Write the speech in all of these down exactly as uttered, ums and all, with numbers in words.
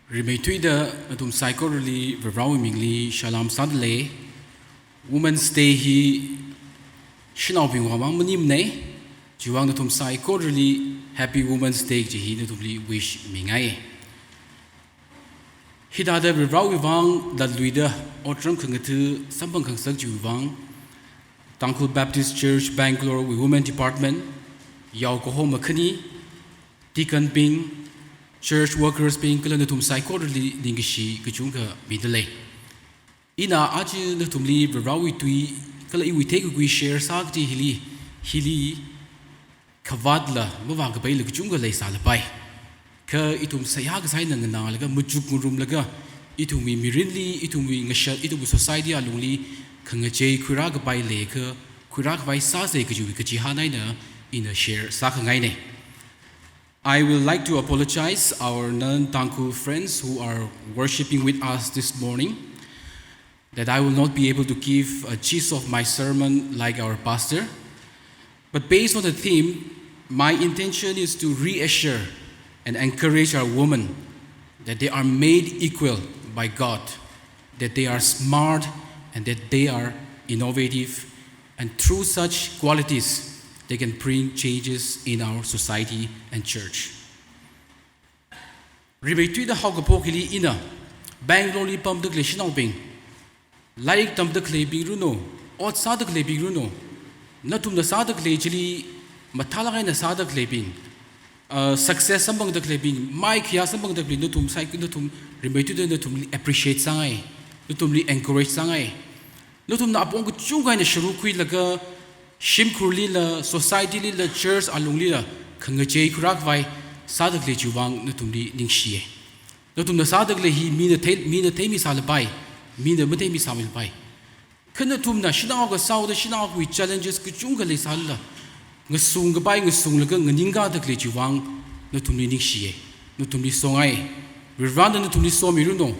Rimeithuida nathum saikorali Varewui mingli salam sādalei. Women's Day hi shanaobingwui vang maningmanei. Chiwuivang nathum saikorali Happy Women's Day chi hi nathumli wish mingai. Hithāda Varewui vang latluida otram khangatha samphang khangasak chiwuivang Tangkhul Baptist Church Bangalore wui Women Department, yao kahoma khani, deacon bing, church workers bing, kala nathum saikorali ningkashi kachungkha midalei. Ina aja nathumli Varewui tui kala iwui theikakhui share sā kaji hili, hili khavātla mavākapaila kachungkha leisālapai. Kha ithum seihā kasā eina nganālaga, machuk ngarumlaga, ithumwui mirinli, ithumwui ngashat, ithumwui society alungli khangachei khuirākapai leiakha, khuirākhavai sāsei kajiwui kachihān eina ina share sākhangainei. I will like to apologize our non-Tangkhul friends who are worshiping with us this morning, that I will not be able to give a gist of my sermon like our pastor. But based on the theme, my intention is to reassure and encourage our women that they are made equal by God, that they are smart, and that they are innovative, and through such qualities, they can bring changes in our society and church. Rimeithuida haokaphok hili ina Bangalore li pamdakhalei shanaobing, lairik tamdakhaleibing runo, ot sādakhaleibing runo, nathumna sādakhalei chili mathālāk eina sādakhaleibing, uh, success samphangdakhaleibing, mai khayā samphangdakhaleibing, nathum sai, nathum rimeithuida nathumli appreciate sāngai, nathumli encourage sāngai. Nathumna apong kachungkha eina sharuk khuilaga, shimkhurlila, society lila, church alunglila khangachei khuirākhavai sādakhalei chiwuivang nathumli ningshiye. Nathumna sādakhalei hi mina thei, mina theimi sālapai, mina matheimi sāmilapai. Kha nathumna shanao kasā haoda shanaowui challenges kachungkha leisālala, ngasungkapai ngasunglaga nganingkādakhalei chiwuivang nathumli ningshiye, nathumli songai. Varivarana nathumli somiruno,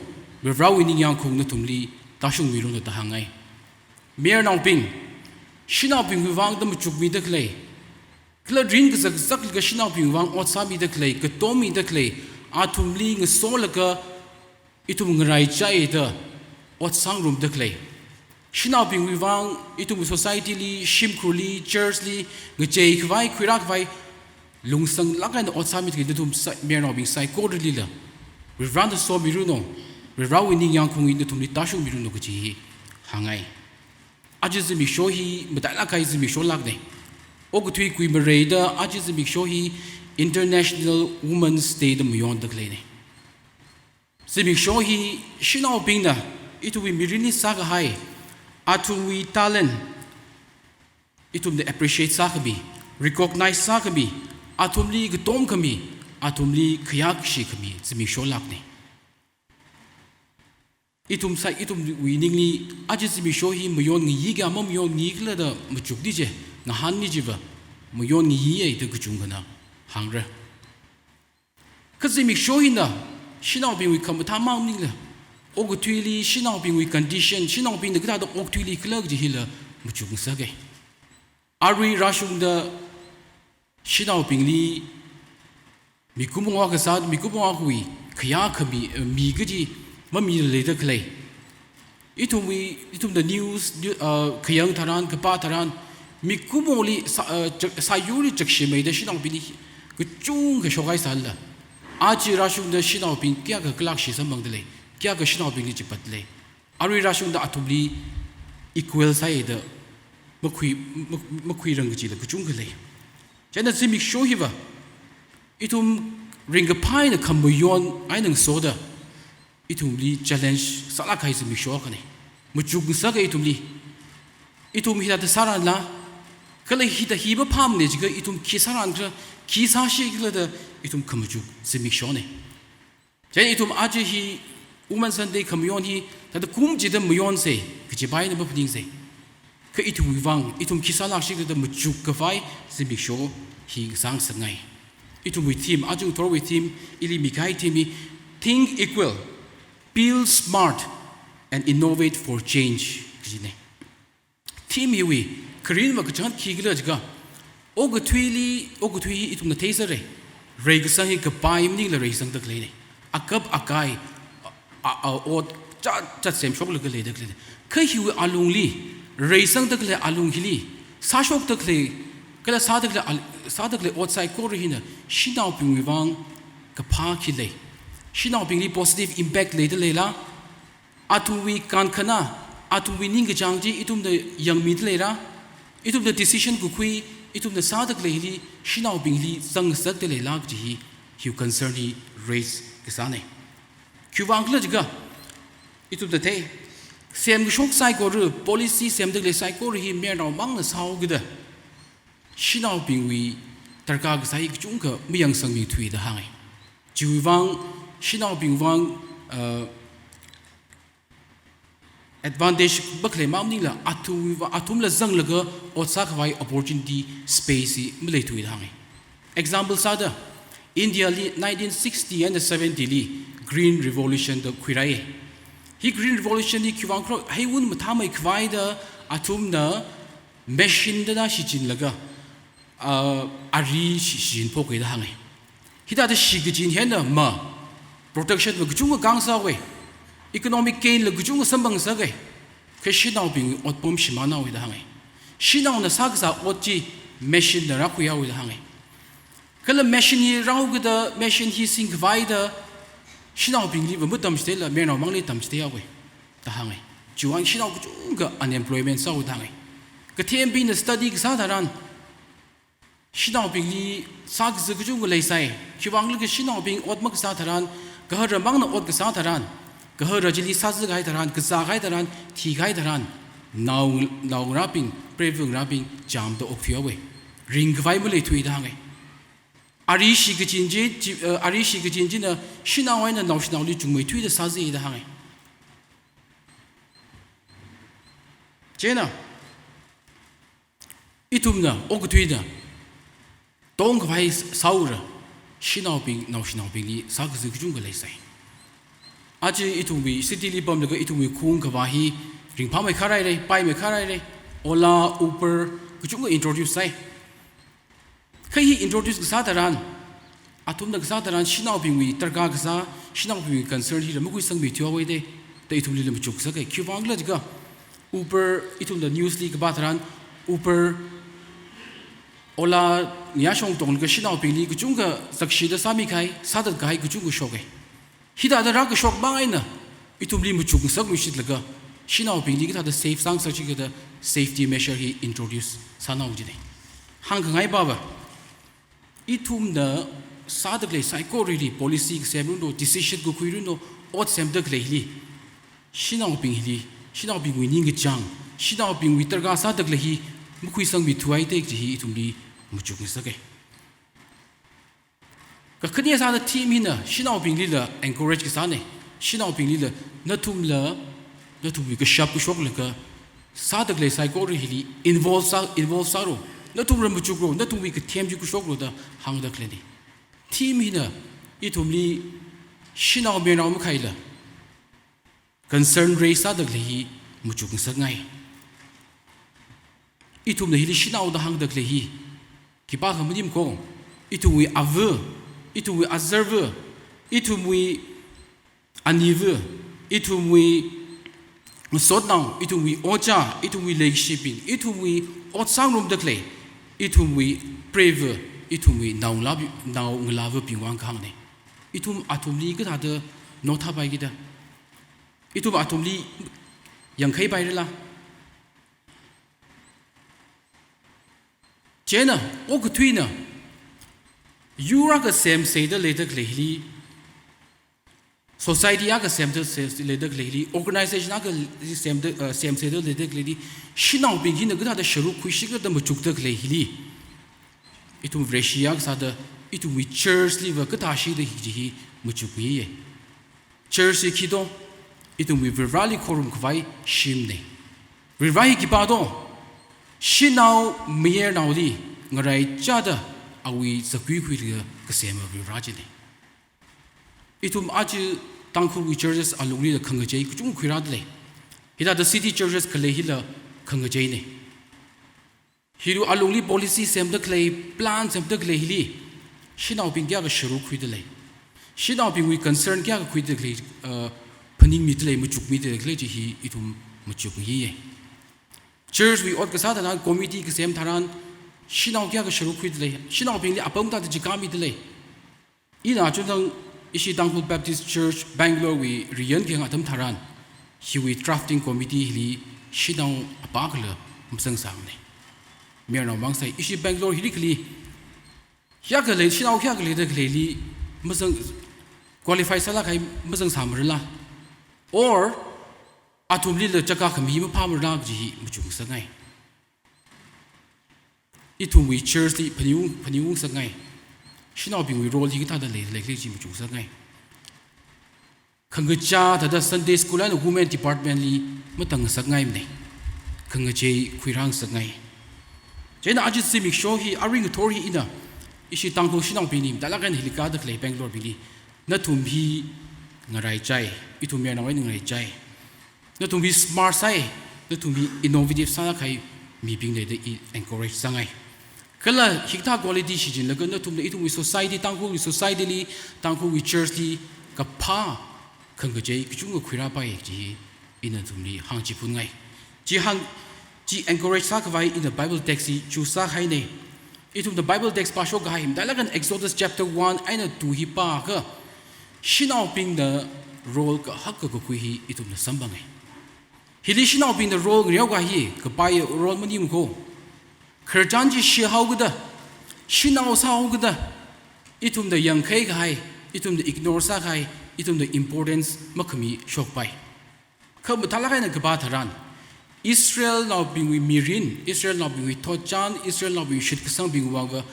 Varivarawui ningyāngkhaung nathumli tāshungmiruno da hāngai. Mayarnaobing, shanaobingwui vang da machukmidakhalei, kala rin kazak kazaklaga shanaobingwui vang ot sāmidakhalei, katom midakhalei, athumli ngasolaga ithum ngaraichaida ot sāngarumdakhalei, shanaobingwui vang ithum society li, shimkhurli, church li ngacheikhavai, khuirākhavai lungsanglāk eina ot sāmidakhalei nathum sai, mayarnaobing saikoralila Varivarana somiruno, Varivarawui ningyāngkhaung hi nathumli tāshungmiruno kaji hi hāngai. Aja zimiksho hi matailāk kahai zimiksholāknei. Okathui kuimareida aja zimiksho hi International Women's Day da mayondakhaleina. Zimiksho hi shanaobingna ithumwui mirinli sākahai, athumwui talent ithumna appreciate sākhami, recognize sākhami, athumli katomkhami, athumli khayākashi khami zimiksholāknei. Ithum sai, ithumwui ningli aja zimiksho hi mayonngayi kha mamayonngayi khala da machukni je, ngahānni jiva, mayonngayiye da kachungkhana hāngra. Kha zimiksho hina shanaobingwui khamathā mang maningla, okathuili shanaobingwui condition, shanaobingna kathāda okathuili khala kaji hila machukngasake. Arui rāshungda shanaobingli mikumo akha sā, mikumo akhawui khayā khami, eh, mi kaji mamila leidakhalei. Ithumwui, ithumda news, new, uh, khayang tharan, kapā tharan, mikumoli sā, uh, chak-, sāyurli chakshimeida shanaobingli kachungkha shokhai sālala, aja rāshungda shanaobing kayākha kalakshi samphangdalei, kayākha shanaobingli chipatdalei. Arui rāshungda athumli equal sāhaida makhui, mak-, makhuirang kajila kachungkha lei. Chieina zimiksho hiva ithum ringkaphā eina khamayon eina ngasoda ithumli challenge sālāk kahai zimiksho akhanei. Machukngasaka ithumli. Ithum hithāda sāranla, kala hithā hi maphāmanei jiakha ithum khi sārankhala, khi sāshikhala da ithum khamachuk zimikshonei. Chieina ithum aja hi Women Sunday khamayon hi thāda kum chida mayonsei, kajipa eina maphaningsei. Kha ithumwui vang, ithum khi sālākshikhala da machukkhavai zimiksho hi sāngasakngai. Ithumwui theme, aja ngathorwui theme, ili mikahai theme hi, Think Equal, Build Smart, and Innovate for Change kajinei. Theme hiwui kharinva kachangkhat khikhala jiakha, okathuili, okathui hi ithumna theisāra. Reikasang hi kapai maningla reisangdakhaleina. akap akai, a, a, a, ot chat chat semshoklaga leida khalei. Kha hiwui alungli, reisangda khalei alung hili, sāshokda khalei, kala sāda khalei al-, sāda khalei ot saikora hina, shanaobingwui vang kaphā khi lei. Shanaobingli positive impact leida leila, athumwui kankhana, athumwui ningkachāng chi ithumna yangmida leila, ithumna decision kakhui, ithumna sāda khalei hili, shanaobingli zangsakda leila kaji hi, hiwui concern hi raise kasāna. Khiwuivang khala jiakha, ithumna thei, semkashok saikora, policy semda khalei saikora hi mayarnao mangna sāhaokida, shanaobingwui darkar kasā hi kachungkha mayangsangmi thuida hānga. Chiwui vang, shanaobing vang, uh, advantage makhalei mang maningla, athumwui va-, athumla zanglaga ot sākhavai opportunity space hi maleithuida hānga. Example sāda, India li nineteen sixty and seventy li Green Revolution da khuirai. Hi Green Revolution hi khiwuivang khala, heiwun mathāmeikhavai da athumna machine da da shichinlaga, ah, ari shi-, shichinphok haida hānga. Hithāda shikachin hina ma, production va kachungkha kang sāhaowa. Economic gain la kachungkha samphang sāhaowa. Kha shanaobing otpam shimānhaowa da hānga. Shanaona sākasā ot chi machine na rākhuihaowa da hānga. Kala machine hi rāhaokida, machine hi singkhavai da, shanaobingli va matamchitheila, mayarnao mangli tamchitheihao da hānga. Chiwui vang shanao kachungkha unemployment sāhaowa da hānga. Kathembingna study kasā tharan, shanaobingli sākaza kachungkha leisai. Khiwuivang khala jiakha shanaobing ot makasā tharan, gahara mangna ot kasā tharan, gahara chili sāzakahai tharan, kazākahai tharan, thikahai tharan, nao, naongarābing, preivangarābing, chāmda okthuihaowa. Ringkhavai maleithuida hānga. Ari shikachin chi, chi, eh, ari shikachin china shanao eina naoshinaoli chungmeithuida sāzada hānga. Chieina, ithumna, okathuina, tongkhavai sāura, shanaobing, naoshinaobingli sākaza kachungkha leisai. Aja ithumwui city li pamlaga ithumwui khaung khavā hi ringphāmeikharhaira, paimeikharhaira, Ola, Uber, kachungkha introduce sai. Kha hi introduce kasā tharan, athumna kasā tharan, shanaobingwui darkar kasā, shanaobingwui concern hila makhuisangmi thuihaowa da, da ithumlila machuk sāka. Khiwuivang khala jiakha, Uber, ithumna news li kapā tharan, Uber, Ola, niyashong tonglaga shanaobingli kachungkha zakshida sāmikahai, sāthatkahai kachungkha shoka. Hithāda rākashok mang eina, ithumli machuk ngasakluishitlaga, shanaobingli kathāda safe sāngasak chi kathāda safety measure hi introduce sānao jina. Hāngkhangai pava, ithumna sāda khalei saikorali policy kasem runlo, decision kakhui runlo, ot semda khaleili, shanaobing hili, shanaobingwui ningkachāng, shanaobingwui darkar sāda khalei hi makhuisangmi thuhaida kaji hi ithumli machuk ngasaka. Kakhane sāda theme hina, shanaobinglila encourage kasāna, shanaobinglila nathumla, nathumwui kashap kashoklaga, sāda khalei saikora hili involve sā, involve sālu, nathumla machuklu, nathumwui kathem chi kashoklu da hāngda khaleina. Theme hina, ithumli shanao mayarnao makhaila concern raise sāda khalei hi machuk ngasakngai. Ithumna hili shanao da hāngda khalei hi khipākha maningmana. Ithumwui ava, ithumwui azarva, ithumwui aniva, ithumwui ngasotnao, ithumwui ojā, ithumwui leikashibing, ithumwui ot sāngarumda khalei, ithumwui preiva, ithumwui naongalābing, naongalāvabing vang kahāngna. Ithum athumli kathāda nothapai kida. Ithum athumli yangkhaipairala. Chieina, okathuina, yur akha semseda leida khaleili, society akha semda se, leida khaleili, organization akha semda, uh, semseda leida khaleili, shanaobing hina kathāda sharuk khuishikra da machukda khaleili, ithum Vareshi akha sāda, ithumwui church liva kathāshida hi kaji hi machukmiya. Church hi khi do, ithumwui Varivarali khorumkhavai shimna. Varivara hi khipā do, shanao mayarnaoli ngaraichāda awui zakui khuilaga kasema Varivara china. Ithum aja Tangkhulwui churches alunglila khangachei kachungkha khuirāda lei. Hithāda city churches khalei hila khangacheina. Hiwui alungli policy semda khalei, plan semda khaleili, shanaobing kayākha sharuk khuida lei. Shanaobingwui concern kayākha khuida khalei, uh, phaningmida lei, machukmida lei chi hi ithum machukngai. Church wui ot kasā tharan, committee kasem tharan, shanao kayākha sharuk khuida lei, shanaobingli apam kathāda chikamida lei. Ina chungtang ishi Tangkhul Baptist Church Bangalore wui riyan kayāng atam tharan, hiwui drafting committee hili shanao apā kala mazangsāmana. Mayarnao mang sai, ishi Bangalore hili khalei, kayākha lei, shanao kayākha leida khaleili mazang, qualify sālāk kahai mazangsāmarala, or athumlila chaka khami maphāmarala kaji hi machukngasakngai. Ithumwui church li phaning, phaningungsakngai. Shanaobingwui role hi kathāda lei, lei, lei chi machukngasakngai. Khangachā thāda Sunday school eina women department li matangngasakngaimana. Khangachei khuirāngasakngai. Chieina aja zimiksho hi, arui ngathor hi ina ishi Tangkhul shanaobingli, mathālāk eina hili kāda khalei Bangalore bingli, nathum hi ngaraichai, ithum mayarnao eina ngaraichai. Nathum hi smart sai, nathum hi innovative sālāk kahai mibingna da i encourage sāngai. Kala hikathā quality shichinlaga nathumna ithumwui society, Tangkhulwui society li, Tangkhulwui church li kaphā khangachei kachungkha khuirāpai kaji hi ina nathumli hāngchiphunngai. Chi hāng, chi encourage sākhavai ina Bible text hi choose sākahaina. Ithumna Bible text pāshok kahai mathālāk eina Exodus chapter one eina two hi pākha, shanaobingna role kahak kakakhui hi ithumna samphangai. Hili shanaobingna role ngareo kahai hi kapaiya role maningmana ko. Khararchan chi shihaokida, shanao sāhaokida, ithumna yangkhai kahai, ithumna ignore sākahai, ithumna importance makhami shokpai. Kha mathālāk eina kapā tharan, Israelnaobingwui mirin, Israelnaobingwui thotchan, Israelnaobingwui shitkasangbing vāngkha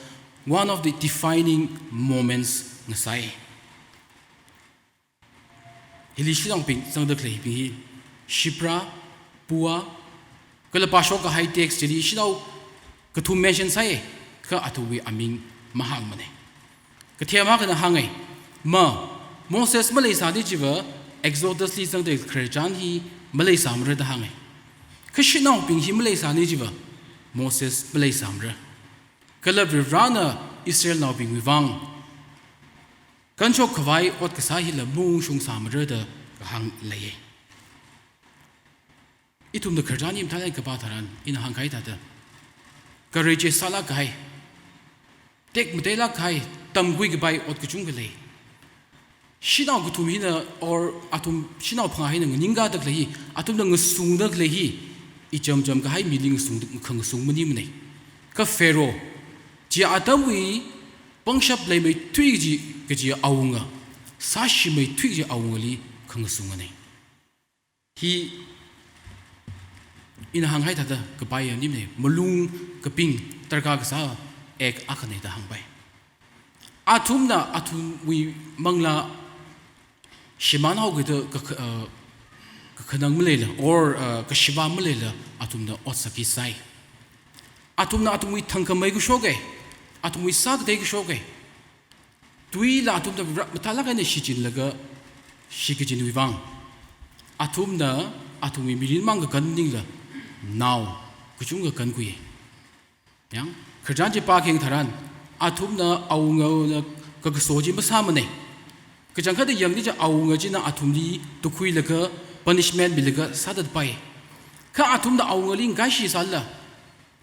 one of the defining moments ngasai. Hili shanaobing zangda khaleibing hi Shiphrah, Puah, kala pāshok kahai text chili shanao kathum mention sai, kha athumwui aming mahāngmana. Kathema akhana hāngai, ma, Moses maleisāni chiva Exodus li zangda khararchan hi maleisāmara da hāngai. Kha shanaobing hi maleisāni chiva Moses maleisāmara. Kala Varivarana Israelnaobingwui vāng kanshok khavai ot kasā hila maungshungsāmara da kahāng leiya. Ithumna khararchan hi mathālāk eina kapā tharan, ina hāngkahai thāda, courage sālāk kahai, tekmateilāk kahai, tamkhui kapai ot kachungkha lei. Shanao kathum hina, or athum shanao phangā hina nganingkāda khalei hi, athumna ngasungda khalei hi, ichamcham kahai mili ngasung, khangasung maningmana. Kha Pharaoh, chi atamwui pangshap leimeithui kaji, kaji awunga, sāshimeithui kaji awungali khangasungana. Hi ina hāngkahai thāda kapaiya maningmana, malung kaping darkar kasā act akhana da hāngpai. Athumna athumwui manglā shimānhaokida ka, ka, uh, kakhanang maleila, or, uh, kashivā maleila, athumna ot sāki sai. Athumna athumwui thangkhamei kashoka, athumwui sākatei kashoka. Tuila athumna ra-, mathālāk eina shichinlaga, shikachinwui vāng, athumna athumwui mirin mang kakan maningla, nao kachungkha kankhui. Yang, khararchan chi pākhayang tharan, athumna awungana kakaso chi masāmana. Kachangkhatta yangda chi awunga china athumli tukhuilaga, punishment milaga sāda pai. Kha athumna awungali ngakaishi sālala,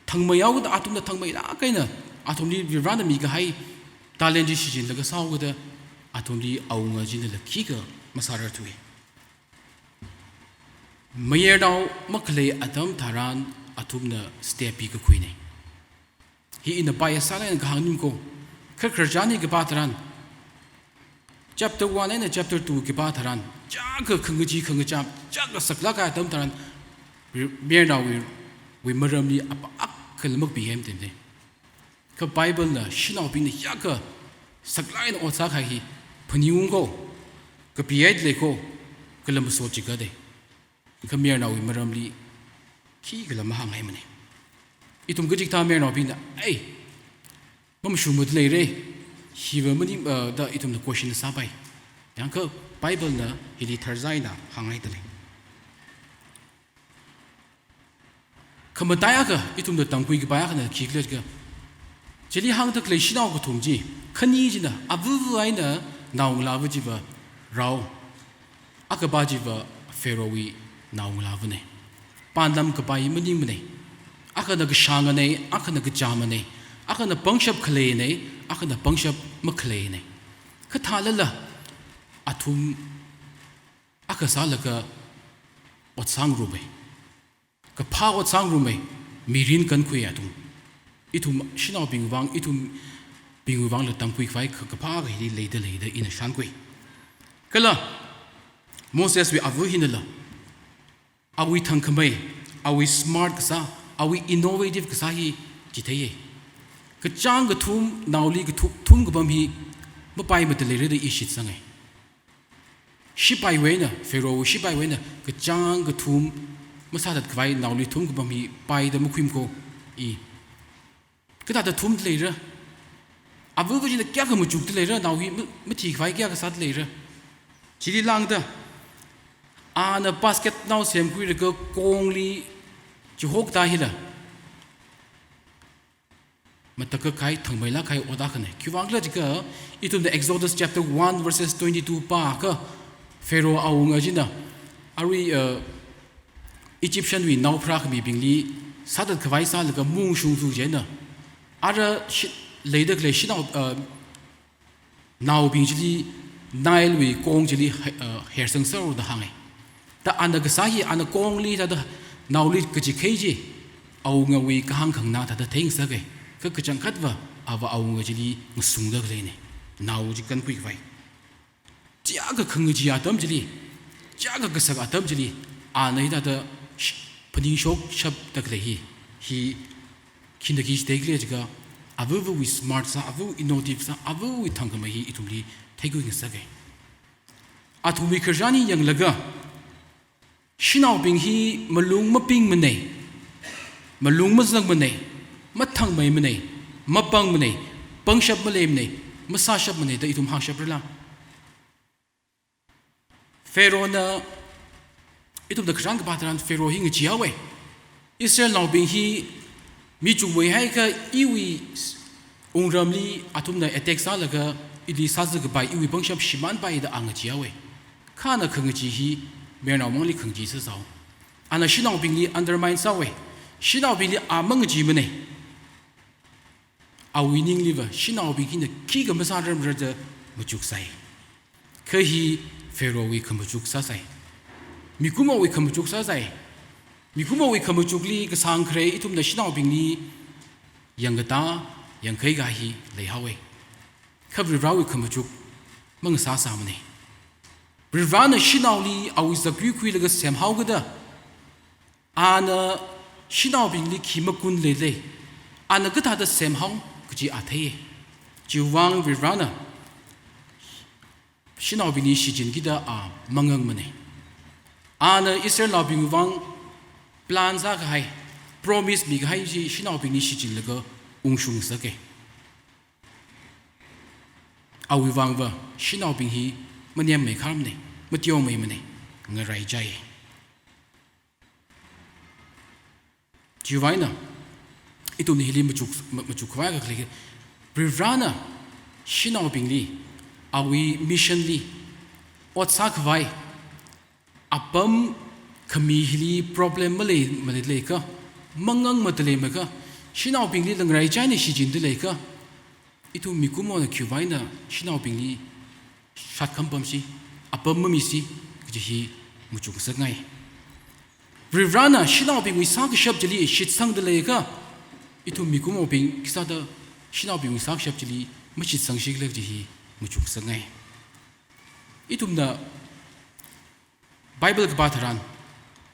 thangmeihaokida, athumna thangmeilāk eina athumli Varivarana mikahai talent chi shichinlaga sāhaokida, athumli awunga chinala khikha masārarthui. Mayarnao makhalei atam tharan athumna step hi kakhuina. Hi ina paiya sālāk eina kahāng maningmana ko. Kha khararchan hi kapā tharan, chapter one eina chapter two kapā tharan, chiyākha khangachee khangacham, chiyākha saklāk kahai atam tharan, mayarnaowui, wui maramli apā akhala makapihaimana. Kha Bible na shanaobingna chiyākha saklāk eina ot sākahai hi phaningungko, kapihaida leiko, kala masochikada. Kha mayarnaowui maramli khikhala mahānghaimana. Ithum kachikathā mayarnaobingna, "Ei, mamashungmada leira, hiva maning, uh, da ithumna question sāpai." Yang kha Bible na hili tharzai eina hānghaida lei. Khamataiya akha, ithumna tamkhui kapai akhana khikhala jiakha, chili hāngda khalei shanao kathum chi, khani china, avuvu eina naongalāva chiva rao, akhapa chiva Pharaohwui naongalāvane. Panlam kapai maningmane. Akhana kashāngane, akhana kachāmane, akhana pangshap khaleine, akhana pangshap makhaleine. Kha thālala athum akha sālaga ot sāngarumai. Kaphā ot sāngarumai, mirin kankhui athum. Ithum shanaobing vang, ithumbing vangla tamkhui khavai ka-, kaphā kahili leida leida ina shānkhui. Kala Moseswui ava hinala, awui thangkhamei, awui smart kasā, awui innovative kasā hi chitheiye. Kachāng kathum, naoli kathu-, thumkapam hi mapaimada leira da i shitsange. Shipaiwui eina, Pharaohwui shipaiwui eina, kachāng kathum masāthat khavai naoli thumkapam hi paida makhuimiko i. Kathāda thumda leira? Avava china kayākha machukda leira, nao hi ma-, mathi khavai kayākha sāda leira? Chili lāngda, ana basketnao semkhuilaga kongli chihokda hila matakkakhai, thangmeilākhai ot akhane. Khiwuivang khala jiakha, ithumna Exodus chapter one verses twenty-two pākha, Pharaoh awunga china, arui, uh, Egyptianwui nao pharākhamibingli sāthat khavai sālaga maungshungthu chieina, ara shi-, leida khalei shanao, uh, naobing chili Nilewui kong chili hai-, uh, hersang sāro da hānge. Da ana kasā hi, ana kongli thāda naoli kachikhei chi, awungawui kahāng khanganā thāda theingasake. Kha kachangkhatva ava awunga chili ngasungda khaleine. Nao chi kankhui khavai. Chiyākha khangachee atam chili, chiyākha kasak atam chili, ana hithāda sh-, phaningshokshapda khalei hi, hi khina khi chithei khala jiakha, avavawui smart sā, avavawui innovative sā, avavawui thangkhamei hi ithumli theikhui ngasake. Athumwui khararchan hi yanglaga, shanaobing hi malung mapingmane, malung mazangmane, mathangmeimane, mapangmane, pangshap maleimane, masāshapmane da ithum hāngshaprala? Pharaohna, ithumna khararchan kapā tharan Pharaoh hi ngachee haowe. Israelnaobing hi mi chungmeihaiakha iwui wungramli athumna attack sālaga ili sāza kapai, iwui pangshap shimānpai da a ngachee haowe. Kha ana khangachee hi mayarnao mangli khangachee sāsāhao. Ana shanaobingli undermine sāhaowe. Shanaobingli a mangacheemane. Awui ningliva shanaobing hina khikha masārarmara da machuksai. Kha hi Pharaohwui khamachuk sāsai. Mikumowui khamachuk sāsai. Mikumowui khamachukli kasāngkhare ithumna shanaobingli yangkatā, yangkhai kahai hi leihaowe. Kha Varivarāwui khamachuk mangasāsāmane. Varivarāna shanaoli awui zakkui khuilaga semhaokida, ana shanaobingli khi makunlei lei, ana kathāda semhao kaji a theiye. Chiwuivang Varivarāna shanaobingli shichinkida a mangangmane. Ana Israelnaobingwui vang plan sākahai, promise mikahai chi shanaobingli shichinlaga ungshung ngasake. Awui vangva shanaobing hi manemmei kharmane, mateomeimane, ngaraichai. Chiwuivang eina ithumna hili machuk, ma-, machuk khavai akha khalei, Varivarāna shanaobingli, awui mission li ot sākhavai apam khami hili problem malei, maleilakha, mangangmada leiakha, shanaobingli ngaraichai eina shichinda leiakha, ithum mikumona khiwuivang eina shanaobingli shat khampamsi, apam mamisi kaji hi machuk ngasakngai. Varivarāna shanaobingwui sākashap chili shitsangda leiakha, ithum mikumobing khisāda shanaobingwui sākashap chili mashitsangsi khala kaji hi machuk ngasakngai. Ithumna Bible kapā tharan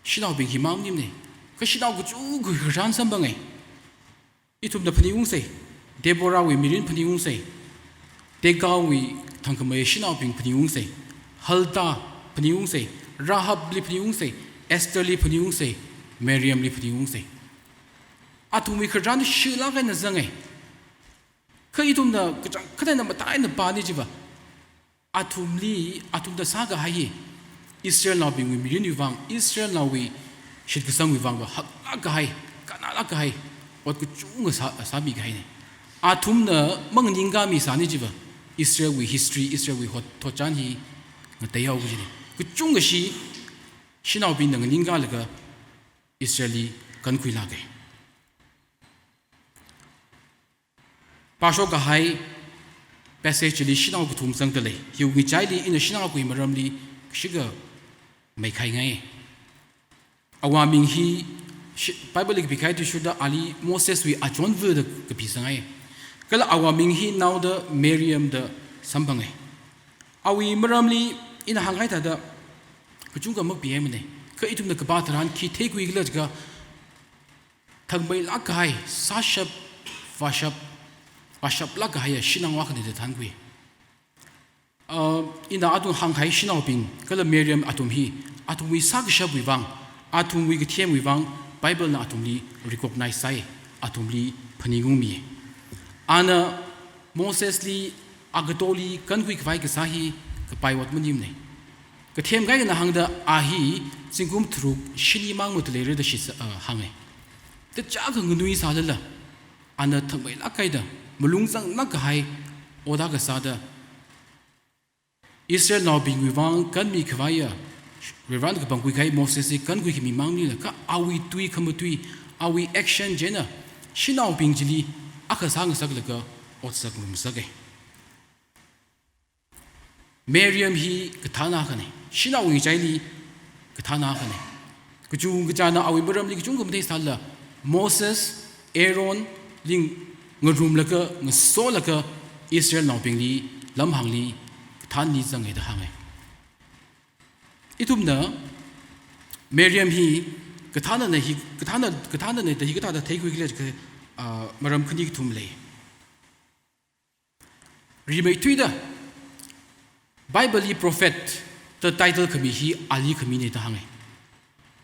shanaobing hi mang nimne. Kha shanao kachungkha khararchan samphange. Ithumna phaningungsei, Deborahwui mirin phaningungsei, Deganwui thangkhamei shanaobing phaningungsei, Huldah phaningungsei, Rahabli phaningungsei, Estherli phaningungsei, Miriamli phaningungsei. Athumwui khararchan shilāk eina zange. Kha ithumna kachangkhat eina mataina pāni chiva, athumli, athumna sākahai hi Israelnaobingwui mirinwui vang, Israelnaowui shitkasangwui vangva haklāk kahai, kannālāk kahai ot kachungkha sā, sāmikahaine. Athumna manganing kami sāni chiva, Israelwui history, Israelwui hot-, thotchan hi ngateihaoki jina. Kachungkhashi shanaobingna nganingkalaga Israelli kankhuilāka. Pāshok kahai passage li shanao kathum zangda lei. Hiwui ngachaili ina shanao khui maramli kashika meikhai ngai. Awui ming hi shi-, Bible li kapikahai athishurda ali Moseswui achonva da kapisang ngai. Kala awui ming hi naoda Miriam da samphanga. Awui maramli ina hānghai thāda kachungkha mapihai mana. Kha ithumna kapā tharan khi theikhuikhala jiakha thangmeilāk kahai, sāshap, vāshap, vāshaplāk kahai shanao akhana da thānkhui. Uh, ina athum hānghai shanaobing, kala Miriam athum hi, athumwui sākashapwui vang, athumwui kathemwui vang, Bible na athumli recognize sāi, athumli phaningungmi. Ana Mosesli agatoli kankhui khavai kasā hi kapai ot maningmana. Kathemkahaina hāngda a hi zingkum tharuk shinimang mutaleira da shisa, uh, hānga. Tachākha nganui sālala, ana thangmeilāk kahaida, malung zanglāk kahai ot akha sāda, Israelnaobingwui vang kanmi khavaiya, Varivarana kapangkhui kahai Mosesli kankhui khami mang maningla kha awui tui khamatui, awui action china, shanaobing chili akha sāngasaklaga otsak ngarumsaka. Miriam hi kathāna akhana, shanao ngachaili kathāna akhana. Kachungkachāna awui maramli kachungkha matheisālala, Moses, Aaron li ngarumlaga, ngasolaga, Israelnaobingli, lamhāngli, kathānli zanga da hānga. Ithumna, Miriam hi kathānana hi, kathāna, kathānana da hi kathāda theikhuikhala jiakha, ah, maram khani kathum lei. Rimeithuida, Bible li prophet da title khami hi ali khamina da hānga.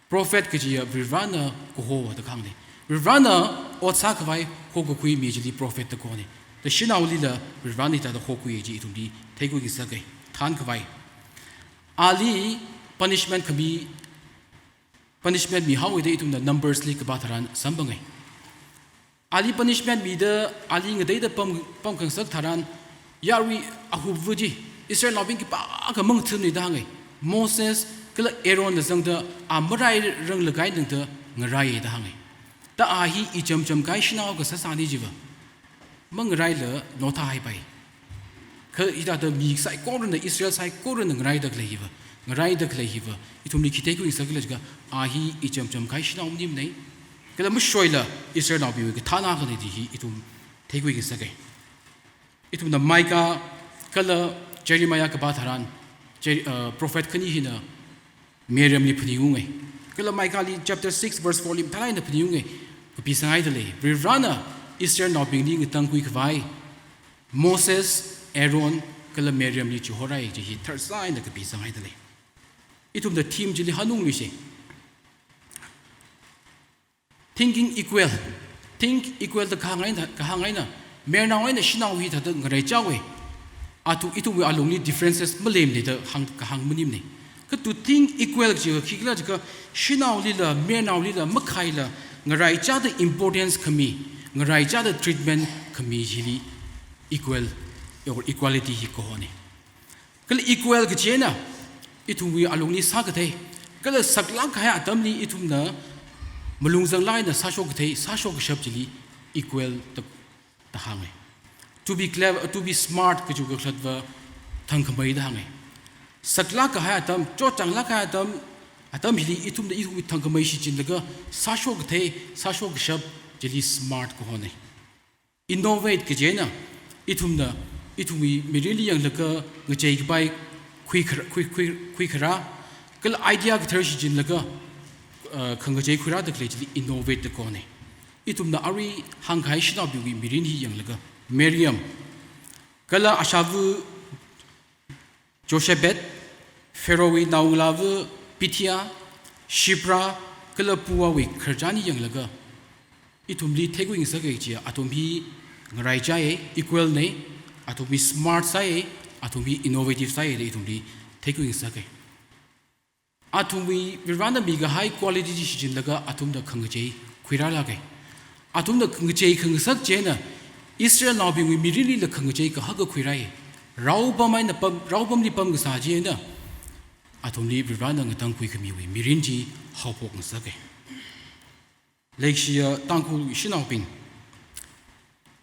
Prophet kajiya Varivarana kaho da kahāngna. Varivarana ot sākhavai hokakhui mi chili prophet da kahona. Da shanaolila Varivarana hithāda hokhui chi ithumli theikhuingasaka. Thānkhavai. Ali punishment khami, punishment mihaowa da ithumna Numbers li kapā tharan samphanga. Ali punishment mida, ali ngateida pam, pamkhangasak tharan, yarui ahupva chi, Israelnaobing khipākha mangathumana da hānga. Moses kala Aaron la zangda a marairanglakha eina tangda ngaraiya da hānga. Da a hi ichamcham kahai shanao kasā sāni chiva. Mangaraila nothahaipai. Kha hithāda mi saikorana, Israel saikorana ngaraida khalei hiva, ngaraida khalei hiva, ithumli khi theikhuingasakhala jiakha, a hi ichamcham kahai shanao maningmana. Kala mashoila Israelnaobingwui kathāna akhana da hi ithum theikhuingasaka. Ithumna Micah kala Jeremiah kapā tharan, Jer-, uh, prophet khani hina Miriamli phaningunga. Kala Micah li chapter six verse four li mathālāk eina phaningunga. Kapisanghaida lei. Varivarana Israelnaobingli ngatangkhui khavai Moses, Aaron, kala Miriamli chihorai chi hi tharsā eina kapisanghaida lei. Ithumna theme chili hanungluisa. Thinking equal. Think equal da kahāng eina, kahāng eina, mayarnao eina shanao hithāda ngaraichaowa. Athu ithumwui alungli differences maleimana da hāng, kahāng maningmana. Kha to think equal chi khikhala jiakha shanaolila, mayarnaolila, makhaila, ngaraichāda importance khami, ngaraichāda treatment khami chili equal or equality hi kahona. Kala equal kaji eina, ithumwui alungli sākathei, kala saklāk kahai atamli ithumna malung zanglāk eina sāshok kathei, sāshok kashap chili equal da, da hānga. To be clever, to be smart kaji kakhalatva thangkhamei da hānga. Saklāk kahai atam, chotchānglāk kahai atam, atam hili ithumna ithumwui thangkhamei shichinlaga sāshok kathei, sāshok kashap chili smart kahona. Innovate kaji eina, ithumna, ithumwui mirinli yanglaga ngachei kapai khuikhar-, khui, khui, khuikharā, kala idea kathar shichinlaga, uh, khangachei khuirāda khalei chili innovate da kahona. Ithumna arui hāngkahai shanaobingwui mirin hi yanglaga, Miriam, kala ashāva Jochebed, Pharaohwui naongalāva Bithiah, Shiphrah, kala Puahwui khararchan hi yanglaga, ithumli theikhuingasaka chiya, athum hi ngaraichāya, equal na, athum hi smart sāya, athum hi innovative sāya da ithumli theikhuingasaka. Athumwui Varivarana mikahai quality chi shichinlaga athumna khangachei khuirālāka. Athumna khangachei khangasak chieina Israelnaobingwui mirinlila khangachei kahaka khuirāya. Raopam eina pam, raopamli pamkasā chieina athumli Varivarana ngatangkhui khamiwui mirin chi haophok ngasaka. Leishiya Tangkhul shanaobing,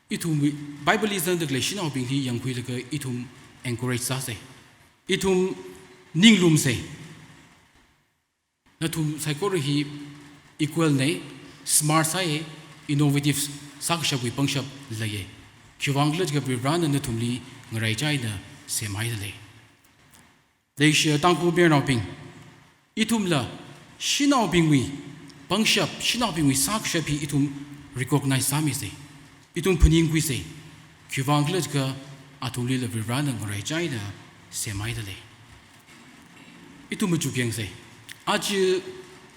ithum Bible li zangda khalei shanaobingli yangkhuilaga ithum encourage sāsa. Ithum ninglumsa. Nathum saikora hi equal na, smart sāya, innovative sākashapwui pangshap leiya. Khiwuivang khala jiakha Varivarana nathumli ngaraichā eina semhaida lei. Leishiya Tangkhul mayarnaobing, ithumla shanaobingwui pangshap, shanaobingwui sākashap hi ithum recognize sāmisa. Ithum phaningkhuisa. Khiwuivang khala jiakha athumlila Varivarana ngaraichā eina semhaida lei. Ithum machuk yangsa. Aja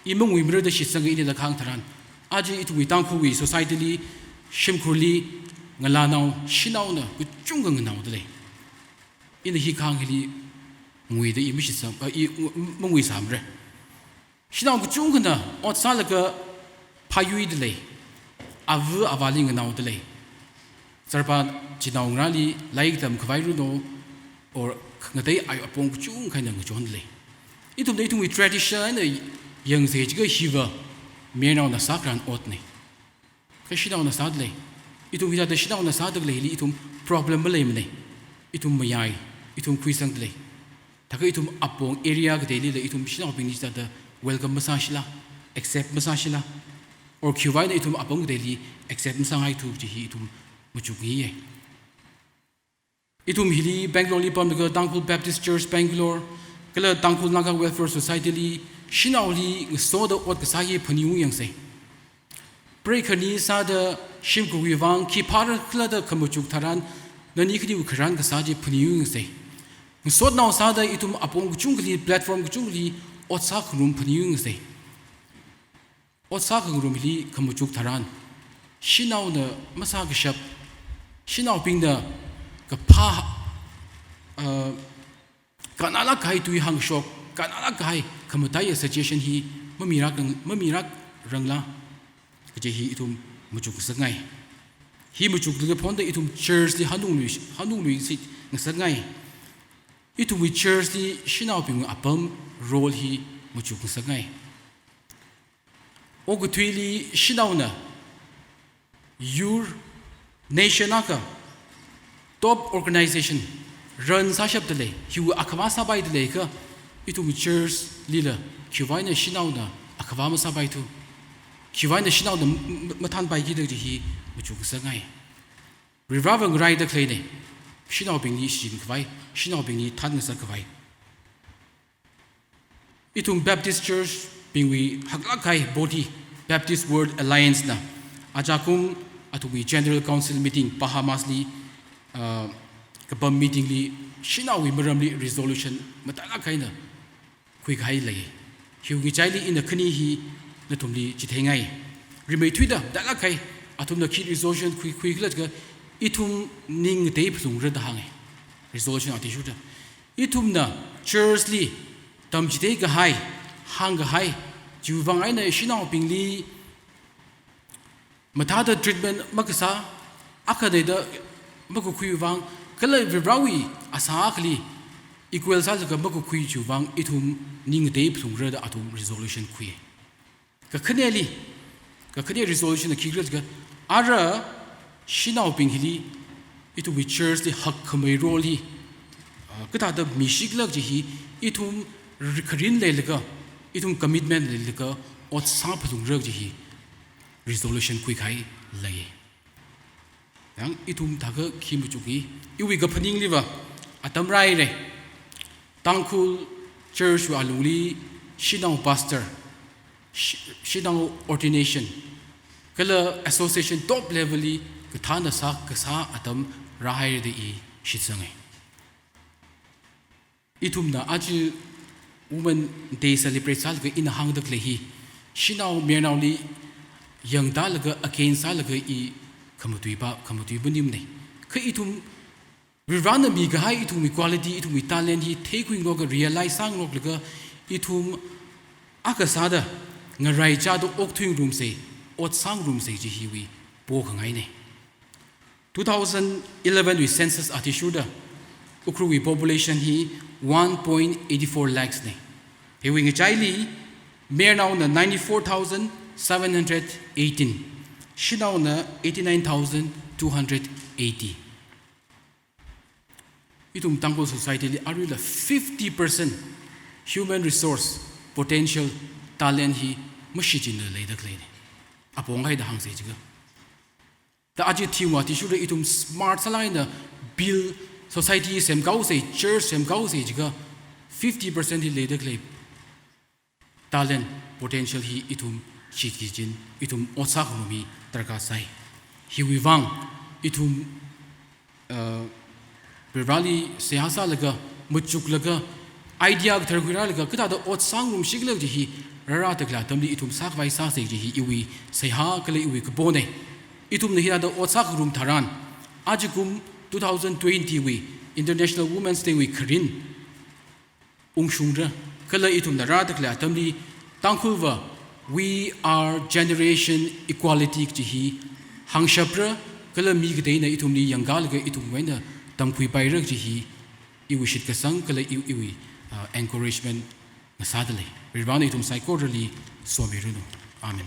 i manguimara da shitsanga, inila kahāng tharan, aja ithumwui Tangkhulwui society li, shimkhurli, ngalānao shanaona kachungkha nganaoda lei. Ina hi kahāng hili nguida i mashitsang, ah, i, manguisāmara. Shanao kachungkhana ot sālaga phāyuida lei, ava avāli nganaoda lei. Zarpa chinaongarāli lairik tamkhavai runo, or ngatei ayu apong kachungkha eina ngachonda lei. Ithumna ithumwui tradition eina yangsa jiakha hiva mayarnaona sākharan otna. Kha shanaona sāda lei. Ithum hithāda shanaona sāda khaleili ithum problem maleimana. Ithum mayai, ithum khuisangda lei. Thākha ithum apong area kateilila ithum shanaobingli hithāda welcome masāshila, accept masāshila, or khiwuivang eina ithum apong kateili accept masāngaithu kaji hi ithum machukngai. Ithum hili Bangalore li pamlaga Tangkhul Baptist Church Bangalore, kala Tangkhul Naga Welfare Society li shanaoli ngasoda ot kasā hi phaningung yangsa. Preikhani sāda shimkhurwui vang khi phāra khala da khamachuk tharan, nani khaniwui kharān kasā chi phaningung yangsa. Ngasotnao sāda ithum apong kachungkhali, platform kachungkhali ot sākhangarum phaningung yangsa. Ot sākhangarumli khamachuk tharan, shanaona masākashap, shanaobingna kaphā, uh, kannalāk kahai tui hāngshok, kannalāk kahai khamataiya suggestion hi mamirak rang-, mamirak rangla kaji hi ithum machuk ngasakngai. Hi machuk laga phonda ithum church li hanunglui, hanunglui sit ngasakngai. Ithumwui church li shanaobing apam role hi machuk ngasakngai. Okathuili shanaona yur nation akha top organization run sāshapda lei, hiwui akhava sāpaida leiakha, ithum church lila khiwuivang eina shanaona akhava masāpaithu, khiwuivang eina shanaona m-, m-, mathānpaiki da kaji hi machuk ngasakngai. Varivarava ngaraida khaleina, shanaobingli shinkhavai, shanaobingli thānngasakkhavai. Ithum Baptist Church bingwui haklāk kahai body, Baptist World Alliance na, ajakum athumwui General Council meeting Bahamas li, uh, kapam meeting li, shanaowui maramli resolution matailāk kahai eina khuikahai lei. Hiwui ngachaili ina khani hi nathumli chitheingai. Rimeithuida matailāk kahai, athumna khi resolution khui, khuikhala jiakha ithum ning ngatei phalungra da hānga. Resolution athishurda, ithumna church li tamchithei kahai, hāngkahai, chiwui vang eina shanaobingli mathāda treatment makasā, akha deida makakhui vang, kala Varivarawui asā akhali equal sālaga makakhui chiwui vang ithum ning ngatei phalungra da athum resolution khui. Kakhaneli, kakhane resolution na khikhala jiakha, ara shanaobing hili, ithumwui church li hakkhamei role hi, ah, kathāda mishikhala kaji hi, ithum ri-, kharing leilaga, ithum commitment leilaga, ot sāphalungra kaji hi resolution khuikahai lei. Yang ithum thākha khi machukngai, iwui kaphaningliva, atam rāhaira. Tangkhul church wui alungli, shanao pastor, sh-, shanao ordination, kala association top level li kathānna sā, kasā atam rāhaira da i shitsanga. Ithumna aja Women Day celebrate sālaga ina hāngda khalei hi, shanao mayarnaoli yangtālaga, against sālaga i khamatuipa, khamatui maningmana. Kha ithum Varivarana mikahai ithumwui quality, ithumwui talent hi theikhui ngokka realize sāngloklaga, ithum akha sāda ngaraichāda okthuingarumsa, ot sāngarumsa kaji hiwui pokhangaina. Two thousand eleven wui census athishurda, Ukhrulwui population hi one point eight four lakhs na. Hiwui ngachaili, mayarnaona ninety-four thousand seven hundred eighteen, shanaona eighty-nine thousand two hundred eighty. Ithum Tangkhul society li aruila fifty percent human resource, potential, talent hi mashichinla leida khaleina. Apong haida hāngsei jiakha. Da aja thingva tishurda ithum smart sālāk eina build society semkahaosei, church semkahaosei jiakha fifty percent hi leida khalei talent, potential hi ithum shitkichin, ithum ot sākhangarum hi darkar sai. Hiwui vang ithum, uh, Varivarali seihā sālaga, machuklaga, idea kathar khuirālaga, kathāda ot sāngarumsi khala kaji hi, rārada khalei atamli ithum sākhavai sāsei kaji hi iwui seihā kala iwui kapona. Ithumna hithāda ot sākhangarum tharan, ajakum two thousand twenty wui International Women's Day wui kharin ungshungra, kala ithumna rārada khalei atamli Tangkhulva, we are generation equality kaji hi hāngshapra, kala mi kateina ithumli yangkālaga ithumwui eina tamkhuipaira kaji hi iwui shitkasang kala i-, iwui, uh, encouragement ngasāda lei. Varivarana ithum saikorali somiranu. Amen.